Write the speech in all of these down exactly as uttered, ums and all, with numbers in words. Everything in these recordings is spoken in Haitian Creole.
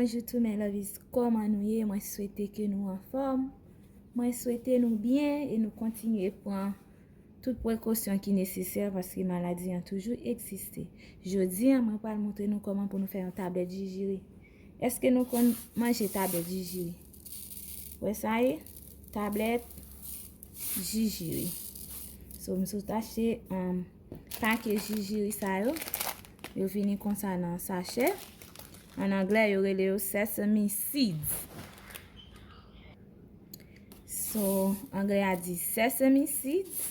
Bonjou tou, my lovies, kòman nou ye? Mwen swete ke nou anfòm. Mwen swete nou byen e nou kontinye pran tout prekosyon ki nesesè paske maladi an toujou egziste. Jodi a, mwen pral montre nou kòman pou nou fè yon tablèt jijiri. Èske nou konn manje tablèt jijiri? Wè sa ye? Tablèt jijiri. So, m sot achte, um, pake jijiri sa yo. Yo vini konsa nan sachè. An anglè, yo rele yo sesame seeds. So, anglè a di sesame seeds.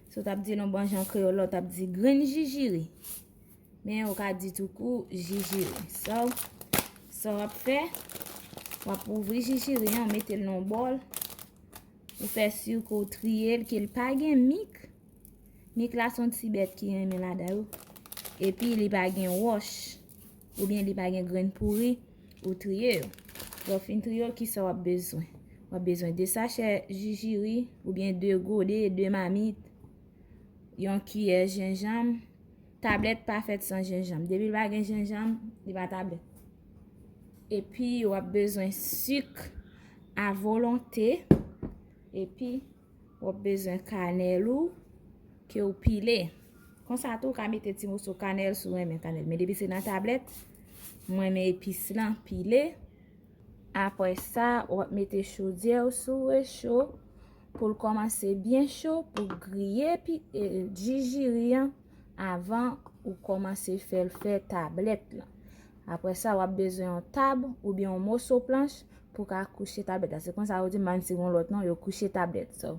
So, t ap di l yon bon jan kreyòl la, t ap di grenn jijiri. Men ou ka di tou kou jijiri. So, sa w ap fè, w ap ouvri jijiri an, w mete l nan yon bòl. Ou fè si ke w triye l, ke l pa gen mik. Mik la se yon ti bèt ki renmen ladan yo. Epi li pa gen wòch, oubyen li pa gen grenn pouri, ou triye yo. Lè w fin triye yo, kisa w ap bezwen? W ap bezwen de sachè jijiri, oubyen de gode, de mamit, yon kiyè jenjanm. Tablèt pa fèt san jenjanm. Depi l pa gen jenjanm, li pa tablèt. Epi w ap bezwen sik a volonte. Epi w ap bezwen kanèl ou ke w pile. Konsa tou, ou ka mete ti moso kanèl si w renmen kanèl. Men depi se nan tablèt, m renmen epis lan pile. Apre sa, w ap mete chodyè w sou recho pou l kòmanse byen cho pou griye pi, e, jijiri an avan ou kòmanse fè l fè tablèt lan. Apre sa, w ap bezwen yon tab oubyen yon moso planch pou w ka kouche tablèt la. Se konsa yo di m pa konn si gen yon lòt non, yo kouche tablèt. So,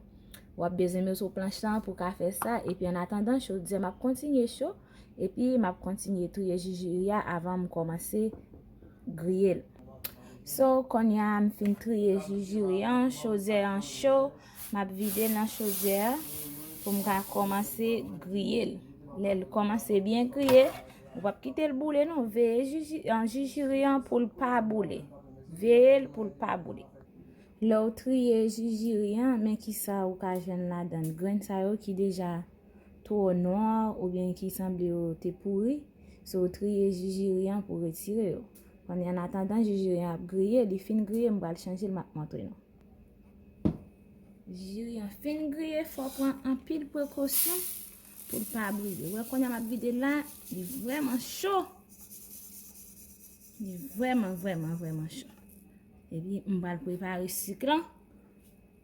w ap bezwen moso planch lan pou w ka fè sa. Epi, an atandan, chodyè m ap kontinye cho. Epi, m ap kontinye triye jijiri a avan m kòmanse griye l. So, kounye a, m fin triye jijiri an, chodyè an cho, m ap vide l nan chodyè a pou m ka kòmanse griye l. Lè l kòmanse byen griye, ou p ap kite l boule non, veye jiji-, an, jijiri an pou l pa boule. Veye l pou l pa boule. Lè w triye jijiri an, men kisa ou ka jwenn ladan l. Grenn sa yo ki deja twò nwa oubyen ki sanble yo te pouri, so w triye jijiri an pou retire yo. Kounye a, an atandan jijiri an ap griye, li fin griye, m pral chanje l, m ap montre nou. Jijiri an fin griye, fò w pran anpil prekosyon pou l pa briye. Wè, kounye a m ap vide l la, li vrèman cho. Li vrèman, vrèman, vrèman cho. Epi, m pral prepare sik lan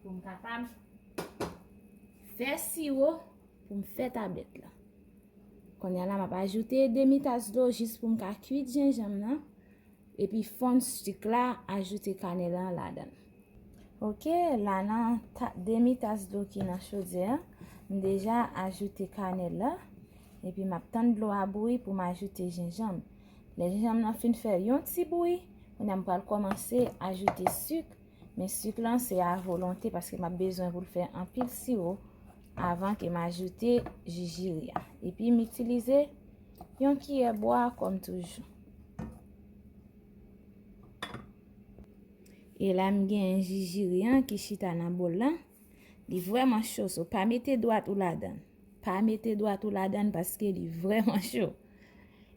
pou m kapab fè siwo pou m fè tablèt la. Kounye a la, m ap ajoute demi tas dlo jis pou m ka kuit jenjanm nan. Epi fonn sik la, ajoute kanèl lan ladan l. Oke, la nan ta-, demi tas dlo ki nan chodyè a, m deja ajoute kanèl la. Epi m ap tann dlo a bouyi pou m ajoute jenjanm. Lè jenjanm nan fin fè yon ti bouyi, kounye a m pral kòmanse ajoute sik. Men sik lan se a volonte paske m ap bezwen pou l fè anpil siwo avan ke m ajoute jijiri a. Epi m itilize yon kiyè bwa kòm toujou. E la m gen jijiri an ki chita nan bòl lan. Li vrèman cho, so pa mete dwat ou ladan l. Pa mete dwat ou ladan l paske li vrèman cho.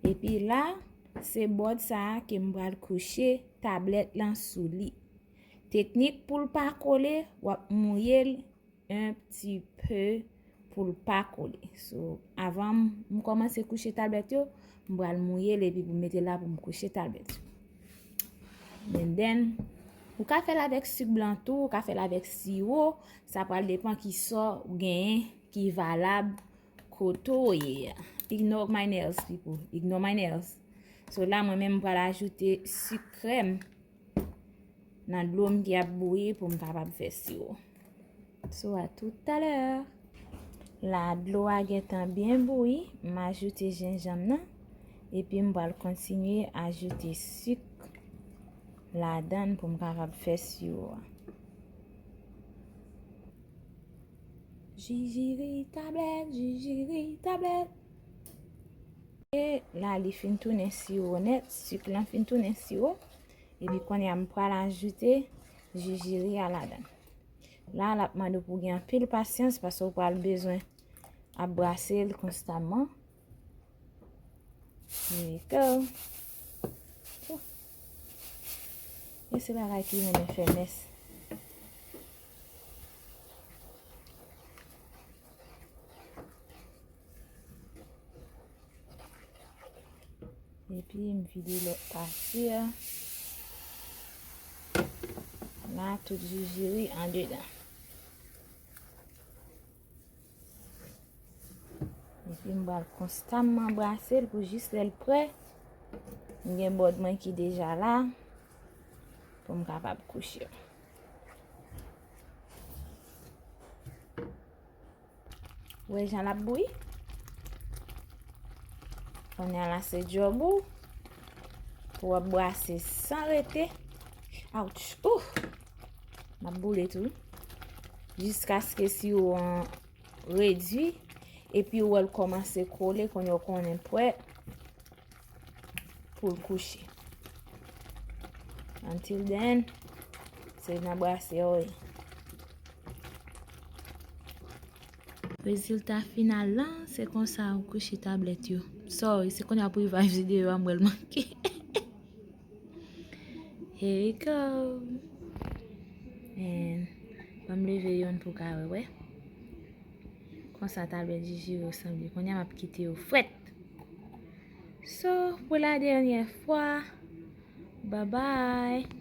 Epi la, se bòd sa a ke m pral kouche tablèt lan sou li. Teknik pou l pa kole, w ap mouye l un petit peu pou l pa kole. So, avan m, m kòmanse kouche tablèt yo, m pral mouye l epi pou m mete l la pou m kouche tablèt yo. And then, ou ka fè l avèk sik blan tou, ou ka fè l avèk siwo, sa pral depann ki sa w genyen ki valab kote w ye a. Ignore my nails, people. Ignore my nails. So, la, mwen menm, m pral ajoute sik krèm nan dlo m ki ap bouyi pou m kapab fè siwo. So, a toutalè. La, dlo a gentan byen bouyi, m ajoute jenjanm nan, epi m pral kontinye ajoute sik ladan l pou m kapab fè siwo a. Jijiri tablèt, jijiri tablèt. E la, li fin tounen siwo nèt, sik lan fin tounen siwo. Epi kounye a, m pral ajoute jijiri a ladan l. La, l ap mande w pou w gen anpil pasyans paske w pral bezwen ap brase l konstamman. Here we go. Se bagay ki renmen fè mès. Epi m vide lòt pati a. La, tout jijiri andedan. Epi m pral konstamman brase l pou jis lè l prè. M gen bòd mwen ki deja la pou m kapab kouche. Ou wè jan l ap bouyi? Kounye a la se djòb ou pou w ap brase san rete. Ouch! Ouh! M ap boule tou. Jiskaske siwo an redui epi ou wè l kòmanse kole, kounye a w konnen l prè pou l kouche. Until then, se nan brase yo ye. Rezilta final lan, se konsa ou kouche tablèt yo. Sorry, se kounye a pou revive videyo a, m wè l manke. Here we go. And ban m leve yonn pou w ka wè, wè. Konsa tablèt jijiri yo sanble. Kounye a m ap kite yo frèt. So, pou la dènyè fwa, bye bye.